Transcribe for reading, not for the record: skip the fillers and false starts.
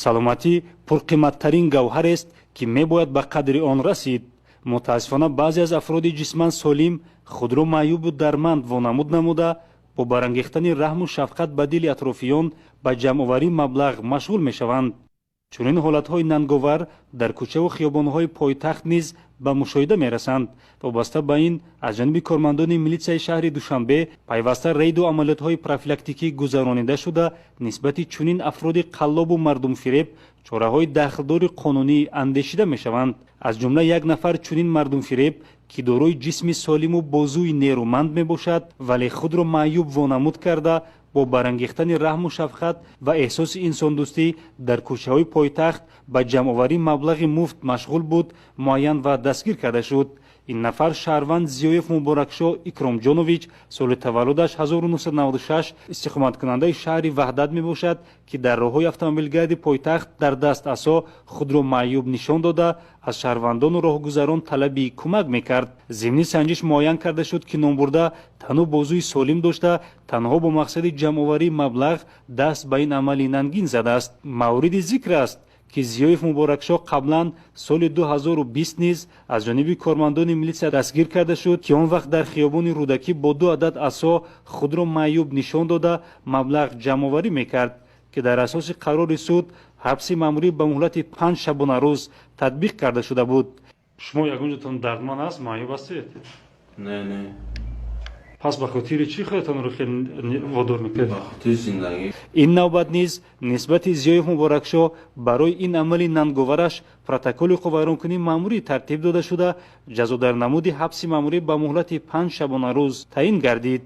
Саломатӣ пурқиматтарин гавҳарест, ки мебояд ба қадри он расид. Мутаассифона, баъзе аз афроди ҷисман солим худро маъюбу дарманд вонамуд намуда, бо барангехтани раҳму шафқат ба дили атрофиён ба ҷамъоварии маблағ машғул мешаванд. Чунин ҳолатҳои нанговар дар кӯчаву хиёбонҳои пойтахт низ ба мушоҳида мерасанд. Вобаста ба ин, аз ҷониби кормандони милитсияи шаҳри Душанбе пайваста рейду амалиётҳои профилактикӣ гузаронида шуда, нисбати чунин афроди қаллобу мардумфиреб чораҳои дахлдори қонунӣ андешида мешаванд. Аз ҷумла як нафар чунин мардумфиреб, ки дорои ҷисми солиму бозуи нерӯманд мебошад, вале худро маъюб вонамуд карда, бо барангехтани раҳму шафқат ва эҳсоси инсондӯстӣ дар кӯчаҳои пойтахт ба ҷамъоварии маблағи муфт машғул буд, муайян ва дастгир карда шуд. Ин нафар шаҳрванд Зиёев Муборакшоҳ Икромҷонович, соли таваллудаш 1996, истиқоматкунандаи шаҳри Ваҳдат мебошад, ки дар роҳҳои автомобилгарди пойтахт дар даст асо худро маъюб нишон дода, аз шаҳрвандону роҳгузарон талаби кӯмак мекард. Зимни санҷиш муайян карда шуд, ки номбурда тану бозуи солим дошта, танҳо бо мақсади ҷамъоварии маблағ даст ба ин амали нангин задааст. Мавриди зикр аст, ки Зиёев Муборакшоҳ қаблан соли 2020 низ аз ҷониби кормандони милитсия дастгир карда шуд, ки он вақт дар хиёбони Рӯдакӣ бо ду адад асо худро маъюб нишон дода, маблағ ҷамъоварӣ мекард, ки дар асоси қарори суд ҳабси маъмурӣ ба муҳлати 5 шабонарӯз татбиқ карда шуда буд. Шумо ягон ҷотон дардманд аст, маъюб ҳастед? Не, не. Пас ба хотири чӣ худатонро хеле водор мекунед? Ба хотири зиндагӣ. Ин навбат низ нисбати Зиёев Муборакшоҳ барои ин амали нанговараш протоколи ҳуқуқвайронкунии маъмурӣ тартиб дода шуда, ҷазо дар намуди ҳабси маъмурӣ ба муҳлати 5 шабонарӯз таъин гардид.